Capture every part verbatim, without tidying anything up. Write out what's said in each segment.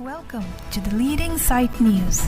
Welcome to the leading site news.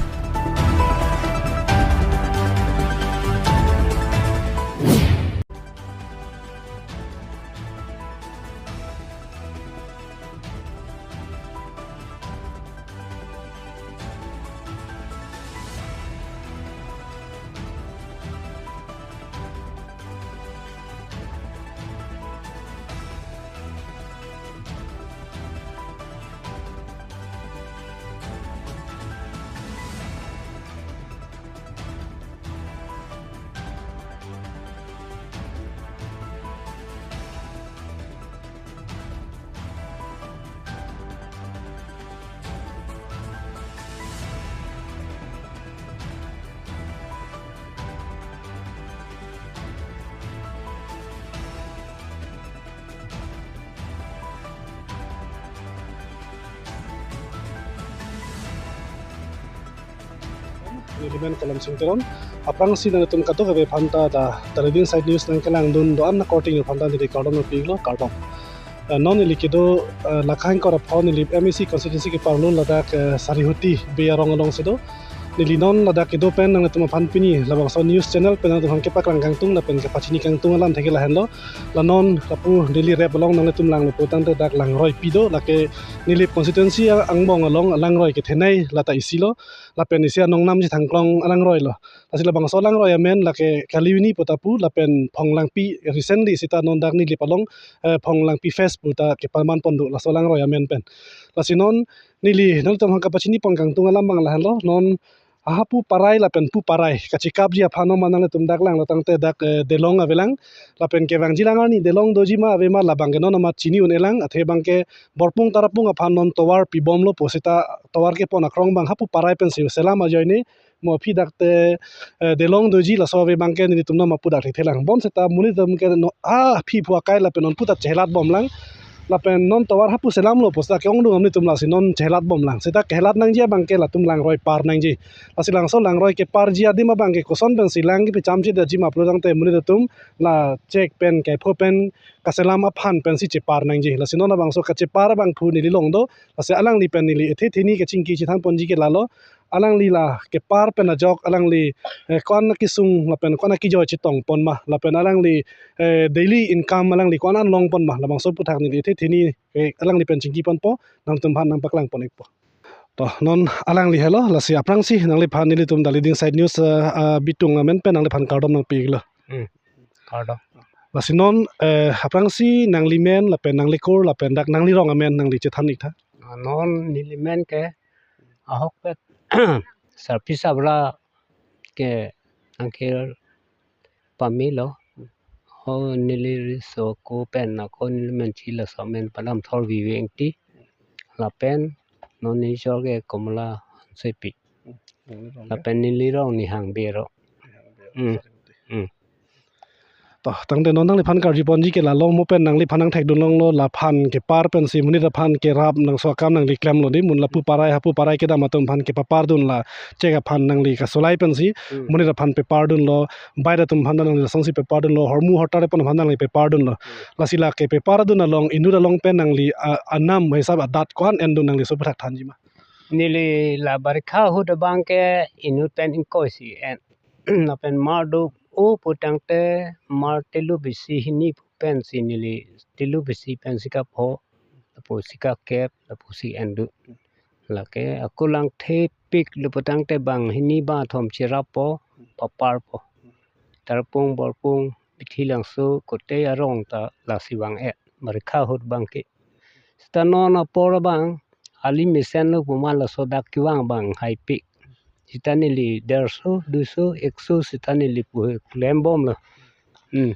Nelimen Kolomsing Teron, aphrangsi nangtum kadokave aphanta ta, ta leading site news nangkelangdun do-an akorte aphanta neli kardom nangpilo, kardom. Eh, non neli kedo, eh, Lakha ingkoi ra pho neli M A C constituency keparlo ladak, eh, Sarihuti Bey arong alongsi do. Neli non ladak kedo pen nangtum aphan pini labangso news channel pen nangtum aphan kepaklang kangtung lapen kepachini kangtung alamthe ke lahenlo. La non lapu Delhi rep along nangtum langlo pulotangte dak langroipi do, lake Nilip constituency angbong along langroi kethenei lata isi lo, lapen isi anong namji Thangklong alangroi lo. Lasi labangso langroi amen lake Kaliwini pu ta pu, lapen Phonglangpi, recently sita non dak Nilip along, eh, Phonglangpi Fest pu ta kepaman pon do laso langroi amen pen. Lasi non neli nangtum aphan kapachini pon kangtung alam abang lahenlo, non hapu parai lapen pu parai kachekapji aphan non ma nangtum dak langlotangte dak, eh, Delong avelang, lapen kevangji lang arni Delong doji ma ave ma labang ke non amat chini un-elang, athe abang ke Borpung Tarapung aphan non tovar pibomlo pu seta tovar kepon akrong abang hapu parai pensi selam ajoine mo aphi dak te, eh, Delong doji laso ave abang ke nelitum non ma pu dak thethelang. Bonseta monit atum ke non aphi phu akai lapen non pu ta chelat bomlang. Lapen non tovar hapu selamlo pu seta ke-ongdung amonit atum lasi non chelat bomlang. Seta kelat nangji abang ke latum langroi par nangji. Lasi labangso langroi keparji adim abang ke koson pensi lang kepachamchedetji ma pulotangte monit atum la chek pen kepho pen kaselam aphan pensi chepar nangji. Lasi non labangso kachepar abangphu neli long do. Lasi alangli pen neli ethe theni kachingki chethan ponji ke lalo. Alangli la kepar pen ajok alangli, eh, ko-an akesung lapen ko-an akejoi chetong pon ma, lapen alangli, eh, daily income alangli ko-an an long pon ma, labangso aputhak neli ethe theni, eh, alangli pen chingki ponpo, nangtum aphan nangpaklang pon-ikpo. To, non alangli helo, lasi aphrangsi nangliphan nelitum The Leading Site News, eh, eh, bitung amen pen nangliphan kardom nangpi-iklo. Hmm. Kardom. Lasi non, eh, aphrangsi nanglimen lapen nanglikur lapen dak nanglirong amen nangli chethan-ik tha. Ah, non nelimen ke ahokpet sarpi sabra ke nangkir pamelo. Ho neli riso ko pen ako nelimen chila samen Padamthor Vive Engti. Lapen non neli chor ke Komla Hansepi. Lapen nelirong Nihang Bey ro. Hmm. Hmm. To, tangte non nangliphan karju ponji ke lalo mo pen nangliphan nangthekdun longlo laphan kepar pensi monit aphan kerap nangso akam nangli klemlo di, mun lapu parai hapu parai kedam atum aphan kepapardun la chek aphan nangli kasolai pensi, hmm, monit aphan pepardunlo, bai atum aphan nangli lasonsi pepardunlo, hormu hortar pon aphan nangli pepardunlo. Hmm. Lasi la kepepardun along, inut along pen nangli, ah, anam hisap adat ko-an endun nangli laso aputhak thanji ma. Neli la barikha ahut abang ke inut pen ingkoi si en. Lapen mar do-o pulotangte mar telu besi hini pu pensi neli telu besi pensi kapho, lapusi kakep, lapusi en do. Lake ako lang thepiklo pulotangte bang hini bang thom cherappo, paparpo. Tarapung, Borpung, Bithi Langso, Kotei arong ta lasi vang-et, barikha ahut abang ke. Seta non apor abang, ali mesenlo pu ma laso dak kevang abang haipik. Seta neli derso, duso, ekso, seta neli pu klem bomlo. Hmm.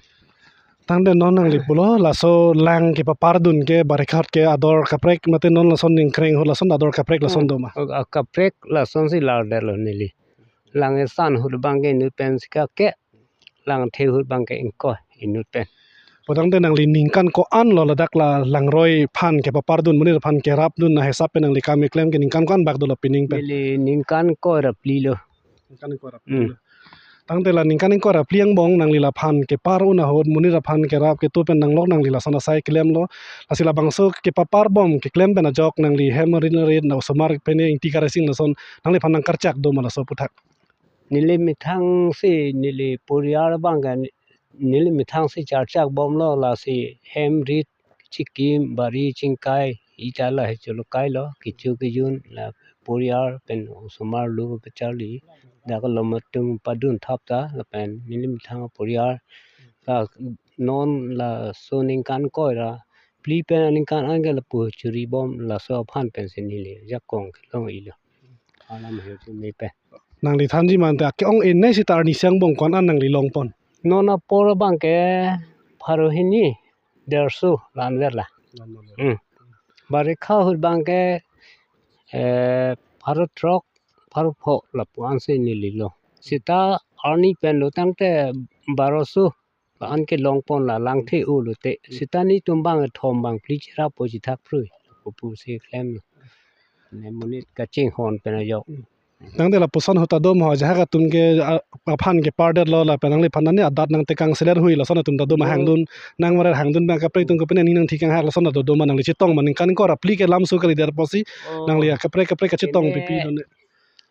Tangte non nangli pulo, laso lang kepapardun ke barikha ahut ke ador kaprek, mate non lason ningkreng ahut lason ador kaprek lason, hmm, do ma? Ah, kaprek lasonsi lardetlo neli. Lang esan ahut abang ke inut pensi kake, lang the ahut abang ke ingkoi inut pen. Pulotangte nangli ningkan ko-an lo ladak la langroi aphan kepapardun, monit aphan kerapdun ahisap pen nangli kam keklem ke ningkan ko-an bak dolo pining pen? Neli ningkan ingkoi ra phli lo. Ningkan ingkoi ra phli, hmm, lo. Tangte la ningkan ingkoi ra phli angbong nangli laphan kepar un ahut monit aphan kerap ketu pen nanglok nangli lason asai klemlo. Lasi labangso kepapar bom keklem pen ajok nangli hem rit rit na osomar pen Ingti Kar Sing lason nangliphan nangkarchak do ma laso aphuthak? Neli methang si neli poriyar abang ke neli methang si charchak bomlo, lasi hem rit chikim bari chingkai ita la he cholokai lo, kecho kejun la poriyar pen osomar lo pacharli dak lo matung padun thap ta lapen neli methang poriyar ta non laso ningkan ingkoi ra phli pen aningkan an ke lapu churi bom laso aphan pensi neli jakong kelong ilo. Alam he chumi pen. Nangli thanji mante ake-ong enai sita arni si angbong ko-an an nangli longpon? Non apor abang ke pharo hini derso la-an ver la. Hmm. Barikha ahut abang ke, eh, pharo throk, pharo pho lapu ansi neli long. Sita arni pen lo tangte baroso la-an ke longpon la langthe-o lote. Sita netum abang thom abang phli chirapo chithak phrui. Pupu si klem. Ne monit kachinghon pen ajok. Tangte lapuson ahut ta do ma ho, ajahak atum ke, a, aphan kepardetlo lapen nangliphan ani adat nangtekang seler hui lason atum ta do ma? Oh. Hangdun nangmarer hangdun abang kaprek atum ke pen ani nangthekang hak lason ta do ma, nangli chetong ma ningkan ingkoi ra phli ke lamso kalidet apotsi? Oh. Nangli kaprek kaprek kachetong. Ene pipi lo ne?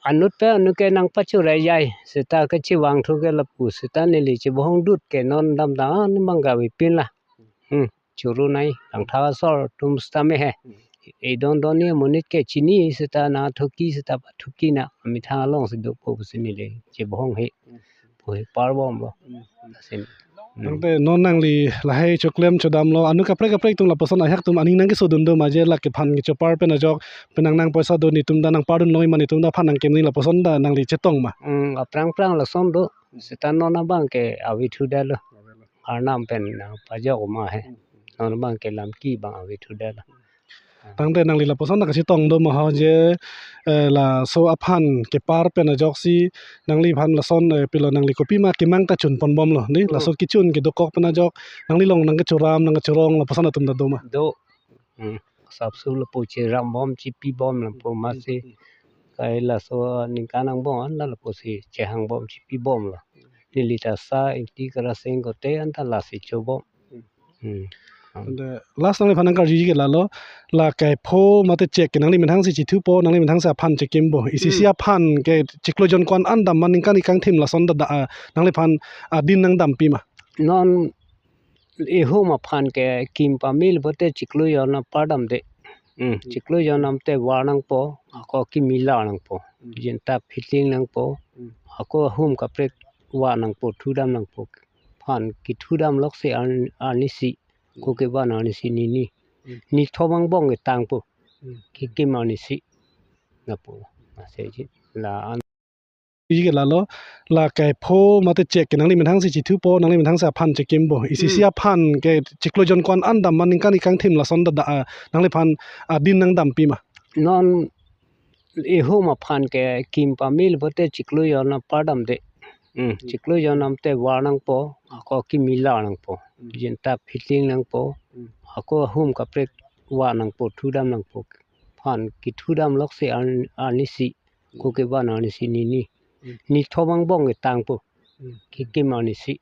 Anut pen anut ke nangpachurai jai sita kachevangthu ke lapu sita neli chebohong dut ke non damdam an manggavi pin la. Hmm. Churu nai, langtha asor atum sitame he. Hmm. Edon don ni monit ke chini sita nangthuki sita pathuki na amethang alongsi dopo pusi neli chebohong he. Hmm. Pu he par bomlo. Hmm. Asin. Hmm. Tangte non nangli lahai choklem chodamlo, anut kaprek kaprek atum lapuson ajahak atum aning nangkesodun do ma, je la kephan kechopar pen ajok penang nang poisa do, netum ta nangpardun longji ma, netum ta aphan nangkemji lapuson ta nangli chetong ma? Hmm, aphrang phrang lason do. Sita non abang ke ave thudetlo. Arnam pen nangpajok ma he. Hmm. Non abang ke lamki abang ave thudetlo. Tangte nangli lapuson ta kachetong do ma ho je, eh, laso aphan kepar pen ajoksi nangliphan lason, eh, pilo nangli kopima kemang ta chunpon bomlo ni? Hmm. Laso kechun kedokok pen ajok nangli along nangkechoram nangkechorong lapuson atum ta do ma? Do. Hmm. Sapsu lapu cheram bom chipi bom lapu masi. Hmm. Kai laso ningkan angbong an la lapusi chehang bom chipi bomlo. Neli ta sa Ingti Kar Sing kote an ta lasi chobom. Hmm. Hmm. Ante last nangliphan nangkarjuji ke lalo, la kaipho mate chek ke nangli methang si chithupo, nangli methang si aphan chekimpo. Isi si, hmm, aphan ke chiklo jon ko-an an dam ma, ningkan ikangthim lason ta da, ah, nangliphan, ah, adin nangdampi ma? Non ehum aphan ke kim pamil pote chiklo jon apar damde. Hmm, hmm, chiklo jon damte var nangpo, ako kimi lar nangpo. Hmm. Jinta fitting nangpo, hmm, ako ahum kaprek var nangpo, thudam nangpo. Aphan kethudam loksi ar-, arnisi, hmm, ko kevan arnisi nini. Hmm. Nithom angbong ketangpo. Hmm. Kekim arnisi. Lapu. Masi ji la-an. Iji ke lalo, la kaipho mate chek ke nangli methang si chithupo, nangli methang si aphan chekimpo. Isi si, hmm, aphan ke chiklo jon ko-an an dam ma, ningkan ikangthim lason ta da, ah, nangliphan, ah, adin nangdampi ma? Non ehum aphan ke kim pamil pote chiklo jon apar damde. Hmm, hmm, chiklo jon damte var nangpo, ako kimi lar nangpo. Hmm. Jinta fitting nangpo, hmm, ako ahum kaprek var nangpo, thudam nangpo. Aphan kethudam loksi ar-, arnisi, hmm, ko kevan arnisi nini. Hmm. Nithom angbong ketangpo. Hmm. Kekim arnisi.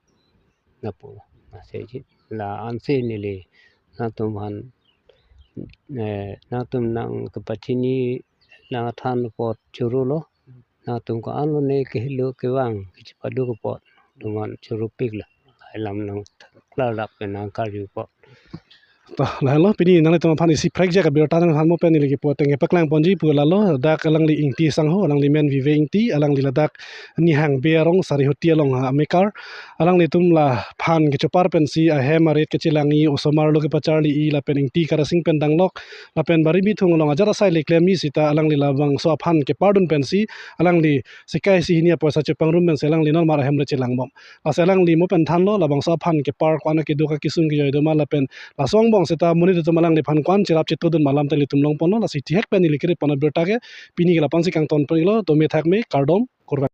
Lapu. Masi ji la-ansi neli nangtumphan, eh, nangtum nangkepachini nangthan apot churu lo. Nangtum ko-an lo ne kehelo kevang kechepadu apot. Tumphan churupiklo. Alam nangklardak pen nangkarju apot. To, lahelo pini nanglitum aphan isi prekjak abirta nangthanpo pen neli kepu ateng kepaklang ponji pu lalo, dak alangli Ingti asangho, alangli men Vive Ingti, alangli ladak Nihang Bey arong Sarihuti along amekar, alanglitum laphan kechopar pensi ahem arit kachelangji, osomar lo kepacharliji, lapen Ingti Kar Sing pen danglok, lapen bari bithung along ajat asai le klemji sita alangli labangso aphan kepardun pensi, alangli sekai isi hini apoisa chepangrum pensi alangli non mar ahem le chelangbom. Lasi alangli mo pen thanlo, labangso aphan kepar ko-an akeduk akesung kejoi do ma lapen laso angbong seta monit atum alangliphan ko-an cherap chetudun ma alam ta ilitum longponlo, lasi thihek pen ili kiri pon abirta ke pini ke la-ansi kangton ponlo, to me thak me, kardom, kurvang.